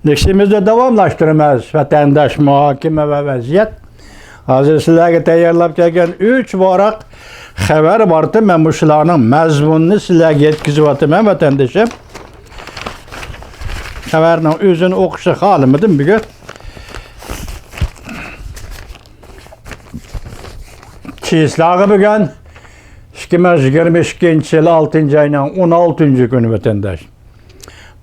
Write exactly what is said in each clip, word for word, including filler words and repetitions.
لېكسىيىمىزنى داۋاملاشتۇرىمىز. ۋەتەنداش، مۇھاكىمە ۋە ۋەزىيەت. ھازىر سىلەرگە تەييارلاپ كەلگەن ئۈچ ۋاراق خەۋەر بارتى. مەن مۇشۇلارنىڭ مەزمۇنىنى سىلەرگە يەتكۈزۈۋاتىمەن، ۋەتەندىشىم. خەۋەرنىڭ ئۆزىنى ئوقۇشنى خالىمىدىم بۈگۈن. چىسلاغا بۈگۈن ئىككى مىڭ يىگىرمە ئىككىنچى يىل ئالتىنچى ئاينىڭ ئون ئالتىنچى كۈنى، ۋەتەنداش.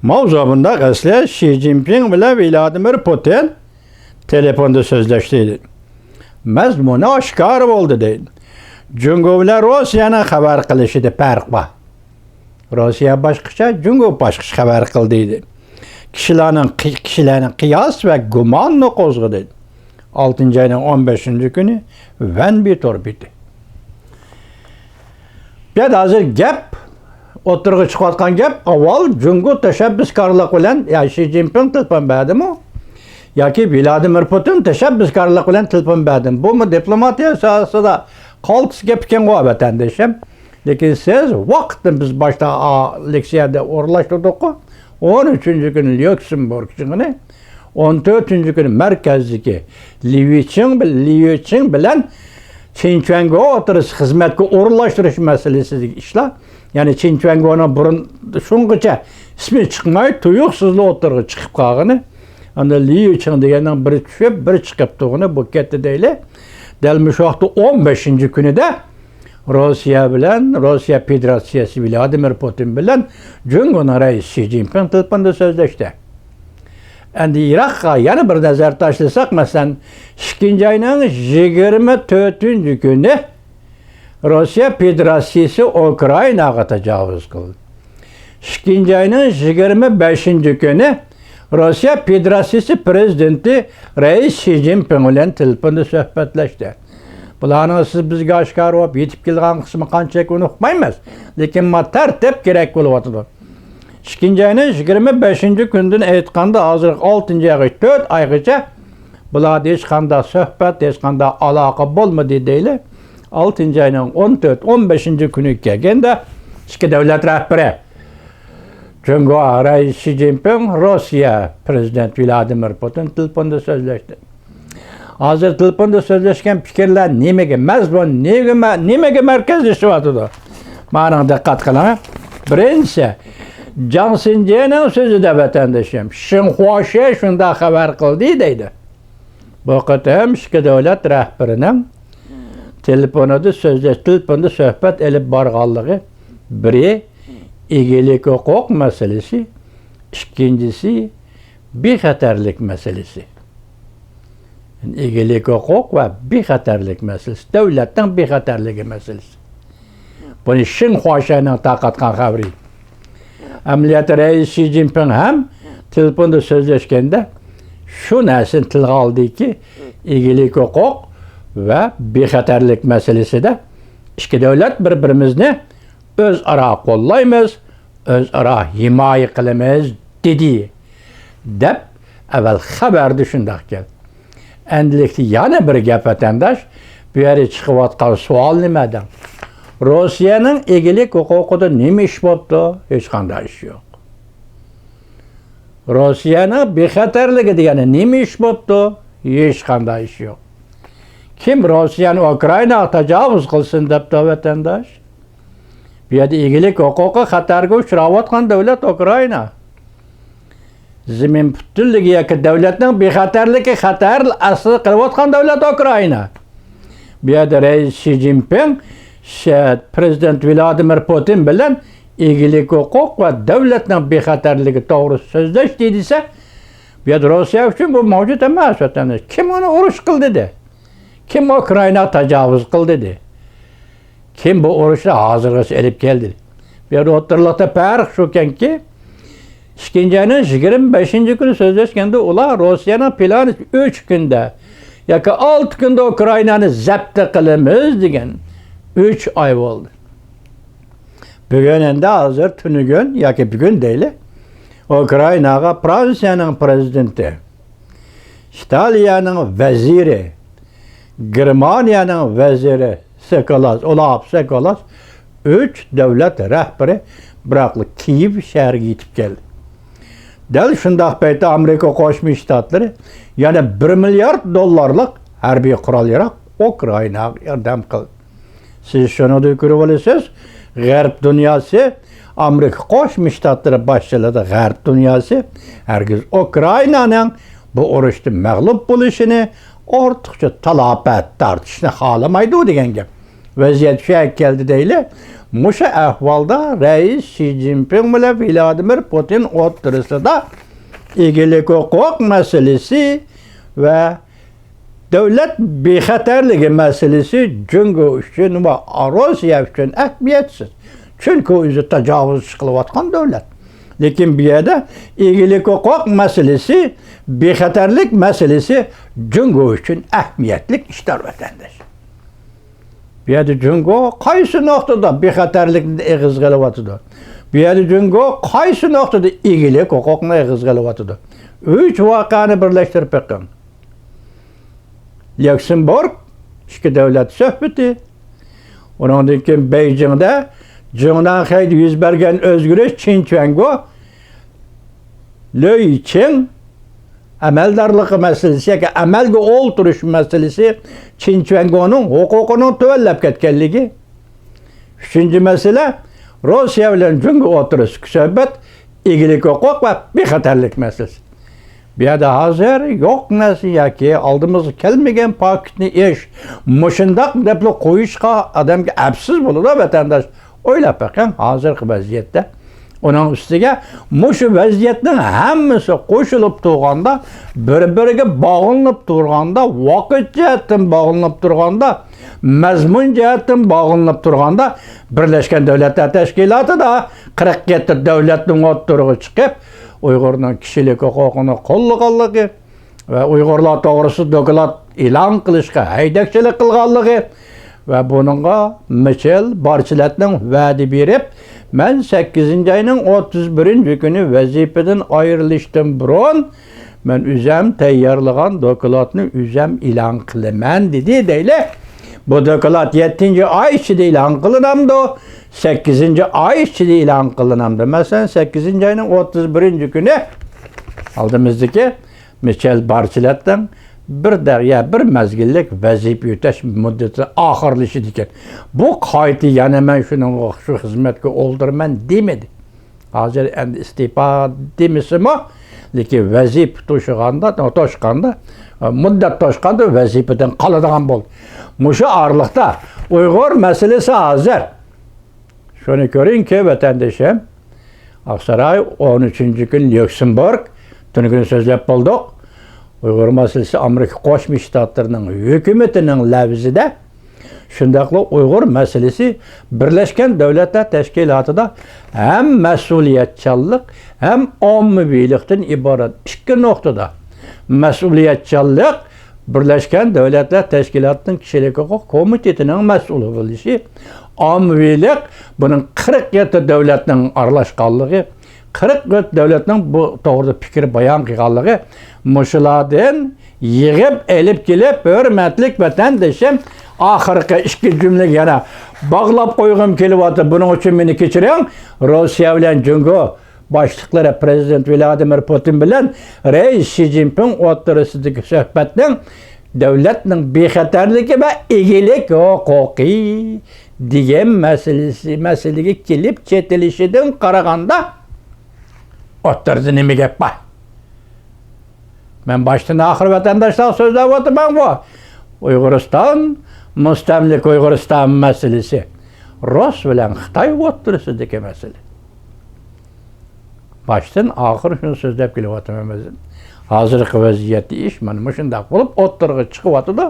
ماۋزۇ بۇنداق ئەسلى، شى جىنپىڭ بىلەن ۋلادىمىر پۇتىن تېلېفوندا سۆزلەشتى. مەزمۇنى ئاشكارا بولدى دەيدۇ. جۇڭگو بىلەن روسىيەنىڭ خەۋەر قىلىشىدا پەرق بار. روسىيە باشقىچە، جۇڭگو باشقىچە خەۋەر قىلدى دەيدۇ. كىشىلەرنىڭ قى-، كىشىلەرنىڭ قىياس ۋە گۇمانىنى قوزغىدى. ئالتىنچى ئاينىڭ ئون بەشىنچى كۈنى ۋەنبى تور بېتى. بۇ يەردە ھازىر گەپ، ئوتتۇرىغا چىقىۋاتقان گەپ، ئاۋۋال جۇڭگو تەشەببۇسكارلىق بىلەن، يا شى جىنپىڭ تېلېفون بەردىمۇ ياكى ۋلادىمىر پۇتىن تەشەببۇسكارلىق بىلەن تېلېفون بەردىمۇ؟ بۇمۇ دىپلوماتىيە ساھەسىدە قالتىس گەپ ئىكەنغۇ، ۋەتەندىشىم. لېكىن سىز ۋاقىتنى، بىز باشتا، ئا، لېكسىيەدە ئورۇنلاشتۇردۇققۇ، ئون ئۈچىنچى كۈنى ليۇكسېمبۇرگ يىغىنى، ئون تۆتىنچى كۈنى مەركەزدىكى لى يۈچىڭ بىل-، لى يۈچىڭ بىلەن چىن چۈەنگو ئوتتۇرىسى خىزمەتكە ئورۇنلاشتۇرۇش مەسىلىسىدىكى ئىشلار، يەنى چىن چۈەنگونىڭ بۇرۇن شۇنغىچە ئىسمى چىقماي، تۇيۇقسىزلا ئوتتۇرىغا چىقىپ قالغىنى، ئاندىن لى يۈچىڭ دېگەننىڭ بىرى چۈشۈپ، بىرى چىقىپ تۇرغىنى، بۇ كەتتى دەيلى. دەل مۇشۇ ۋاقىتتا ئون بەشىنچى كۈنىدە روسىيە بىلەن، روسىيە فېدېراتسىيەسى ۋلادىمىر پۇتىن بىلەن جۇڭگونىڭ رەئىسى شى جىنپىڭ تېلېفوندا سۆزلەشتى. ئەمدى يىراققا يەنە بىر نەزەر تاشلىساق، مەسىلەن، ئىككىنچى ئاينىڭ يىگىرمە تۆتىنچى كۈنى روسىيە فېدېراتسىيىسى ئۇكرائىناغا تاجاۋۇز قىلدى. ئىككىنچى ئاينىڭ يىگىرمە بەشىنچى كۈنى روسىيە فېدېراتسىيىسى پىرېزىدېنتى رەئىس شى جىنپىڭ بىلەن تېلېفوندا سۆھبەتلەشتى. بۇلارنىڭ سىز بىزگە ئاشكارا بولۇپ يېتىپ كېلىدىغان قىسمى قانچىلىك، ئۇنى ئۇقمايمىز. لېكىن ما تەرتىپ كېرەك بولۇۋاتىدۇ. ئىككىنچى ئاينىڭ يىگىرمە بەشىنچى كۈنىدىن ئېيتقاندا، ھازىر ئالتىنچى ئايغىچە، تۆت ئايغىچە بۇلاردا ھېچقانداق سۆھبەت، ھېچقانداق ئالاقە بولمىدى دەيلى. ئالتىنچى ئاينىڭ ئون تۆت، ئون بەشىنچى كۈنى كەلگەندە، ئىككى دۆلەت رەھبىرى، جۇڭگو رەئىسى شى جىنپىڭ، روسىيە پىرېزىدېنتى ۋلادىمىر پۇتىن تېلېفوندا سۆزلەشتى. ھازىر تېلېفوندا سۆزلەشكەن پىكىرلەر نېمىگە مەزمۇن، نېمىگە مە-، نېمىگە مەركەزلىشىۋاتىدۇ؟ مانا دىققەت قىلىڭ. بىرىنچىسى، جاڭ سىنجيېنىڭ سۆزىدە، ۋەتەندىشىم، شېڭخۇا شې شۇنداق خەۋەر قىلدى دەيدۇ. بۇ قېتىم ئىككى دۆلەت رەھبىرىنىڭ تېلېفوندا سۆزلەش، تېلېفوندا سۆھبەت ئېلىپ بارغانلىقى، بىرى ئىگىلىك ھوقۇق مەسىلىسى، ئىككىنچىسى بىخەتەرلىك مەسىلىسى. ئىگىلىك ھوقۇق ۋە بىخەتەرلىك مەسىلىسى، دۆلەتنىڭ بىخەتەرلىكى مەسىلىسى. بۇنى شېڭخۇا شېنىڭ تارقاتقان خەۋىرى. ئەمەلىيەتتە رەئىس شى جىنپىڭ ھەم تېلېفوندا سۆزلەشكەندە شۇ نەرسىنى تىلغا ئالدىكى، ئىگىلىك ھوقۇق ۋە بىخەتەرلىك مەسىلىسىدە ئىككى دۆلەت بىر-بىرىمىزنى ئۆزئارا قوللايمىز، ئۆزئارا ھىمايە قىلىمىز، دېدى، دەپ ئەۋەل خەۋەردە شۇنداق گەپ. ئەندىلىكتە يەنە بىر گەپ، ۋەتەنداش، بۇ يەردە چىقىۋاتقان سوئال نېمە دەڭ؟ روسىيەنىڭ ئىگىلىك ھوقۇقىدا نېمە ئىش بوپتۇ؟ ھېچقانداق ئىش يوق. روسىيەنىڭ بىخەتەرلىكىدە يەنە نېمە ئىش بوپتۇ؟ ھېچقانداق ئىش يوق. كىم روسىيەنى ئۇكرائىناغا تاجاۋۇز قىلسۇن دەپتۇ، ۋەتەنداش؟ بۇ يەردە ئىگىلىك ھوقۇقى خەتەرگە ئۇچراۋاتقان دۆلەت ئۇكرائىنا. زېمىن پۈتۈنلۈكى ياكى دۆلەتنىڭ بىخەتەرلىكى خەتەر ئاستىدا قېلىۋاتقان دۆلەت ئۇكرائىنا. بۇ يەردە رەئىس شى جىنپىڭ، شە-، پىرېزىدېنت ۋلادىمىر پۇتىن بىلەن ئىگىلىك ھوقۇق ۋە دۆلەتنىڭ بىخەتەرلىكى توغرىسىدا سۆزلەشتى دېسە، بۇ يەردە روسىيە ئۈچۈن بۇ مەۋجۇت ئەمەس، ۋەتەنداش. كىم ئۇنى ئۇرۇش قىلدى دە؟ كىم ئۇكرائىناغا تاجاۋۇز قىلدى دە؟ كىم بۇ ئۇرۇشنى ھازىرغىچە ئېلىپ كەلدى؟ بۇ يەردە ئوتتۇرىلىقتا پەرق شۇكەنكى، ئىككىنچى ئاينىڭ يىگىرمە بەشىنچى كۈنى سۆزلەشكەندە، ئۇلار روسىيەنىڭ پىلانى ئۈچ كۈندە ياكى ئالتە كۈندە ئۇكرائىنانى زەپتە قىلىمىز دېگەن. ئۈچ ئاي بولدى. بۈگۈن ئەمدى ھازىر تۈنۈگۈن ياكى بۈگۈن دەيلى، ئۇكرائىناغا فرانسىيەنىڭ پىرېزىدېنتى، ئىتالىيەنىڭ ۋەزىرى، گېرمانىيەنىڭ ۋەزىرى سېكولاس، ئولاف سېكولاس، ئۈچ دۆلەت رەھبىرى بىراقلا كىيېۋ شەھىرىگە يېتىپ كەلدى. دەل شۇنداق پەيتتە ئامېرىكا قوشما شتاتلىرى يەنە بىر مىليارد دوللارلىق ھەربىي قورال-ياراغ ئۇكرائىناغا ياردەم قىلدى. سىز شۇنىڭدىن كۆرۈۋالىسىز، غەرب دۇنياسى، ئامېرىكا قوشما شتاتلىرى باشچىلىقىدا غەرب دۇنياسى ھەرگىز ئۇكرائىنانىڭ بۇ ئۇرۇشتا مەغلۇپ بولۇشىنى، ئارتۇقچە تالاپەت تارتىشنى خالىمايدۇ دېگەن گەپ. ۋەزىيەت شۇ يەرگە كەلدى دەيلى. مۇشۇ ئەھۋالدا رەئىس شى جىنپىڭ بىلەن ۋلادىمىر پۇتىن ئوتتۇرىسىدا ئىگىلىك ھوقۇق مەسىلىسى ۋە دۆلەت بىخەتەرلىكى مەسىلىسى جۇڭگو ئۈچۈن ۋە روسىيە ئۈچۈن ئەھمىيەتسىز. چۈنكى ئۇ ئۆزى تاجاۋۇزچى قىلىۋاتقان دۆلەت. لېكىن بۇ يەردە ئىگىلىك ھوقۇق مەسىلىسى، بىخەتەرلىك مەسىلىسى جۇڭگو ئۈچۈن ئەھمىيەتلىك ئىشلار، ۋەتەنداش. بۇ يەردە جۇڭگو قايسى نۇقتىدا بىخەتەرلىكنى ئېغىزغا ئېلىۋاتىدۇ؟ بۇ يەردە جۇڭگو قايسى نۇقتىدا ئىگىلىك ھوقۇقنى ئېغىزغا ئېلىۋاتىدۇ؟ ئۈچ ۋەقەنى بىرلەشتۈرۈپ بېقىڭ. ليۇكسېمبۇرگ ئىككى دۆلەت سۆھبىتى، ئۇنىڭدىن كېيىن بېيجىڭدە جۇڭنەنخەيدە يۈز بەرگەن ئۆزگىرىش، چىن چۈەنگو، لۆي چىڭ ئەمەلدارلىقى مەسىلىسى ياكى ئەمەلگە ئولتۇرۇش مەسىلىسى، چىن چۈەنگونىڭ ھوقۇقىنىڭ تۆۋەنلەپ كەتكەنلىكى. ئۈچىنچى مەسىلە، روسىيە بىلەن جۇڭگو ئوتتۇرىسىدىكى سۆھبەت، ئىگىلىك ھوقۇق ۋە بىخەتەرلىك مەسىلىسى. بۇ يەردە ھازىر يوق نەرسە ياكى ئالدىمىزغا كەلمىگەن پاكىتنى ئېلىش، مۇشۇنداق دەپلا قويۇشقا ئادەمگە ئەپسىز بولىدۇ، ۋەتەنداش. ئويلاپ بېقىڭ، ھازىرقى ۋەزىيەتتە. ئۇنىڭ ئۈستىگە مۇشۇ ۋەزىيەتنىڭ ھەممىسى قوشۇلۇپ تۇرغاندا، بىر-بىرىگە باغلىنىپ تۇرغاندا، ۋاقىت جەھەتتىن باغلىنىپ تۇرغاندا، مەزمۇن جەھەتتىن باغلىنىپ تۇرغاندا، بىرلەشكەن دۆلەتلەر تەشكىلاتىدا قىرىق يەتتە دۆلەتنىڭ ئوتتۇرىغا چىقىپ، ئۇيغۇرنىڭ كىشىلىك ھوقۇقىنى قوللىغانلىقى، ۋە ئۇيغۇرلار توغرىسىدا دوكلات ئېلان قىلىشقا ھەيدەكچىلىك قىلغانلىقى ۋە بۇنىڭغا مىچېل بارچىلەتنىڭ ۋەدە بېرىپ، مەن سەككىزىنچى ئاينىڭ ئوتتۇز بىرىنچى كۈنى ۋەزىپىدىن ئايرىلىشتىن بۇرۇن، مەن ئۆزەم تەييارلىغان دوكلاتنى ئۆزەم ئېلان قىلىمەن، دېدى دەيلى. بۇ دوكلات يەتتىنچى ئاي ئىچىدە ئېلان قىلىنامدۇ؟ سەككىزىنچى ئاي ئىچىدە ئېلان قىلىنامدۇ؟ مەسىلەن، سەككىزىنچى ئاينىڭ ئوتتۇز بىرىنچى كۈنى ئالدىمىزدىكى مىچېل بارچىلەتنىڭ بىر دەريا، بىر مەزگىللىك ۋەزىپە ئۆتەش مۇددىتى ئاخىرلىشىدىكەن. بۇ قايتا يەنە مەن شۇنىڭغا، شۇ خىزمەتكە ئولتۇرىمەن دېمىدى. ھازىر ئەمدى ئىستېپا دېمىسىمۇ، لېكىن ۋەزىپە توشقاندا، توشقاندا، مۇددەت توشقاندا ۋەزىپىدىن قالىدىغان بولدى. مۇشۇ ئارىلىقتا ئۇيغۇر مەسىلىسى ھازىر شۇنى كۆرۈڭكى، ۋەتەندىشىم، ئاقساراي، ئون ئۈچىنچى كۈن ليۇكسېمبۇرگ، تۈنۈگۈن سۆزلەپ بولدۇق. ئۇيغۇر مەسىلىسى ئامېرىكا قوشما شتاتلىرىنىڭ ھۆكۈمىتىنىڭ لەۋزىدە، شۇنداقلا ئۇيغۇر مەسىلىسى بىرلەشكەن دۆلەتلەر تەشكىلاتىدا ھەم مەسئۇلىيەتچانلىق، ھەم ئاممىۋىلىقتىن ئىبارەت ئىككى نۇقتىدا. مەسئۇلىيەتچانلىق، بىرلەشكەن دۆلەتلەر تەشكىلاتىنىڭ كىشىلىك ھوقۇق كومىتېتىنىڭ مەسئۇلى بولۇشى، ئاممىۋىلىق، بۇنىڭ قىرىق يەتتە دۆلەتنىڭ ئارىلاشقانلىقى، قىرىق تۆت دۆلەتنىڭ بۇ توغرىدا پىكىر بايان قىلغانلىقى، مۇشۇلاردىن يىغىپ ئېلىپ كېلىپ، ھۆرمەتلىك ۋەتەندىشىم، ئاخىرقى ئىككى جۈملىگە يەنە باغلاپ قويغۇم كېلىۋاتىدۇ. بۇنىڭ ئۈچۈن مېنى كېچىرىڭ. روسىيە بىلەن جۇڭگو باشلىقلىرى پرېزىدېنت ۋلادىمىر پۇتىن بىلەن رەئىس شى جىنپىڭ ئوتتۇرىسىدىكى سۆھبەتنىڭ دۆلەتنىڭ بىخەتەرلىكى ۋە ئىگىلىك ھوقۇقى دېگەن مەسىلىسى، مەسىلىگە كېلىپ چېتىلىشىدىن قارىغاندا، ئوتتۇرىدا نېمە گەپ بار؟ مەن باشتىن ئاخىر ۋەتەنداشلارغا سۆزلەۋاتىمەنغۇ. ئۇيغۇرىستان، مۇستەملىكە ئۇيغۇرىستان مەسىلىسى، رۇس بىلەن خىتاي ئوتتۇرىسىدىكى مەسىلە. باشتىن ئاخىر شۇنى سۆزلەپ كېلىۋاتىمەن مەن. ھازىرقى ۋەزىيەتتە ئىش مانا مۇشۇنداق بولۇپ ئوتتۇرىغا چىقىۋاتىدۇ.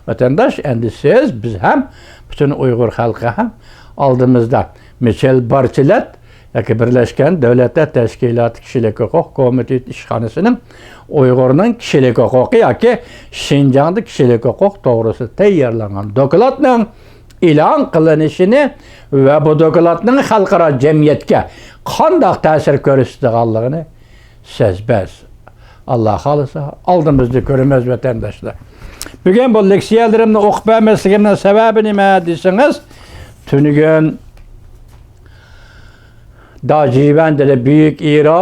ۋەتەنداش، ئەمدى سىز، بىز ھەم، پۈتۈن ئۇيغۇر خەلقى ھەم ئالدىمىزدا مىچېل بارچىلەت ياكى بىرلەشكەن دۆلەتلەر تەشكىلاتى كىشىلىك ھوقۇق كومىتېتى ئىشخانىسىنىڭ ئۇيغۇرنىڭ كىشىلىك ھوقۇقى ياكى شىنجاڭدا كىشىلىك ھوقۇق توغرىسىدا تەييارلانغان دوكلاتنىڭ ئېلان قىلىنىشىنى ۋە بۇ دوكلاتنىڭ خەلقئارا جەمئىيەتكە قانداق تەسىر كۆرسىتىدىغانلىقىنى سەزمەس. ئاللا خالىسا، ئالدىمىزدا كۆرىمىز، ۋەتەنداشلار. بۈگۈن بۇ لېكسىيەلىرىمنى ئوقۇپ بەرمەسلىكىمنىڭ سەۋەبى نېمە دېسىڭىز، تۈنۈگۈن داجىۋەندىدە بۈيۈك ئىرا،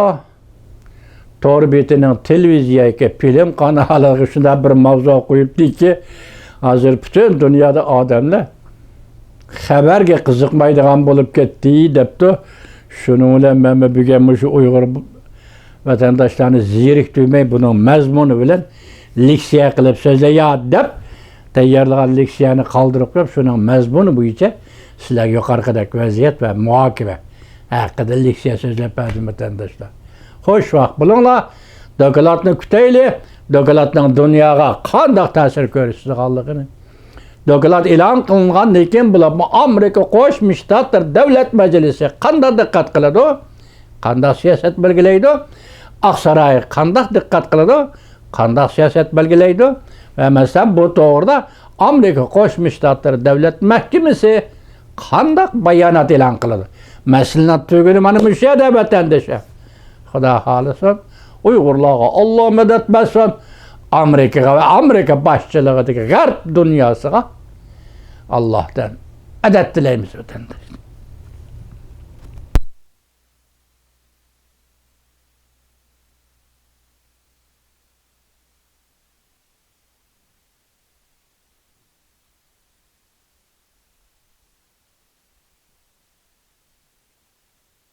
تور بېتىنىڭ تېلېۋىزىيە ياكى فىلىم قانالىغا شۇنداق بىر ماۋزۇ قويۇپتىكى، ھازىر پۈتۈن دۇنيادا ئادەملەر خەۋەرگە قىزىقمايدىغان بولۇپ كەتتى، دەپتۇ. شۇنىڭ بىلەن مەنمۇ بۈگۈن مۇشۇ ئۇيغۇر ۋەتەنداشلارنى زېرىكتۈرمەي، بۇنىڭ مەزمۇنى بىلەن لېكسىيە قىلىپ سۆزلەييا، دەپ تەييارلىغان لېكسىيەنى قالدۇرۇپ قويۇپ، شۇنىڭ مەزمۇنى بويىچە سىلەرگە يۇقىرىقىدەك ۋەزىيەت ۋە مۇھاكىمە ھەققىدە لېكسىيە سۆزلەپ بەردىم، ۋەتەنداشلار. خوش ۋاقىت بولۇڭلار، دوكلاتنى كۈتەيلى، دوكلاتنىڭ دۇنياغا قانداق تەسىر كۆرسىتىدىغانلىقىنى. دوكلات ئېلان قىلىنغاندىن كېيىن بولۇپمۇ ئامېرىكا قوشما شتاتلىرى دۆلەت مەجلىسى قانداق دىققەت قىلىدۇ؟ قانداق سىياسەت بەلگىلەيدۇ؟ ئاقساراي قانداق دىققەت قىلىدۇ؟ قانداق سىياسەت بەلگىلەيدۇ؟ ۋە مەسىلەن، بۇ توغرىدا ئامېرىكا قوشما شتاتلىرى دۆلەت مەھكىمىسى قانداق بايانات ئېلان قىلىدۇ؟ مەسىلىنىڭ تۈگۈنى مانا مۇشۇ يەردە، ۋەتەندىشىم. خۇدا خالىسۇن، ئۇيغۇرلارغا ئاللا مەدەت بەرسۇن. ئامېرىكىغا ۋە ئامېرىكا باشچىلىقىدىكى غەرب دۇنياسىغا ئاللاھتىن مەدەت تىلەيمىز، ۋەتەنداش.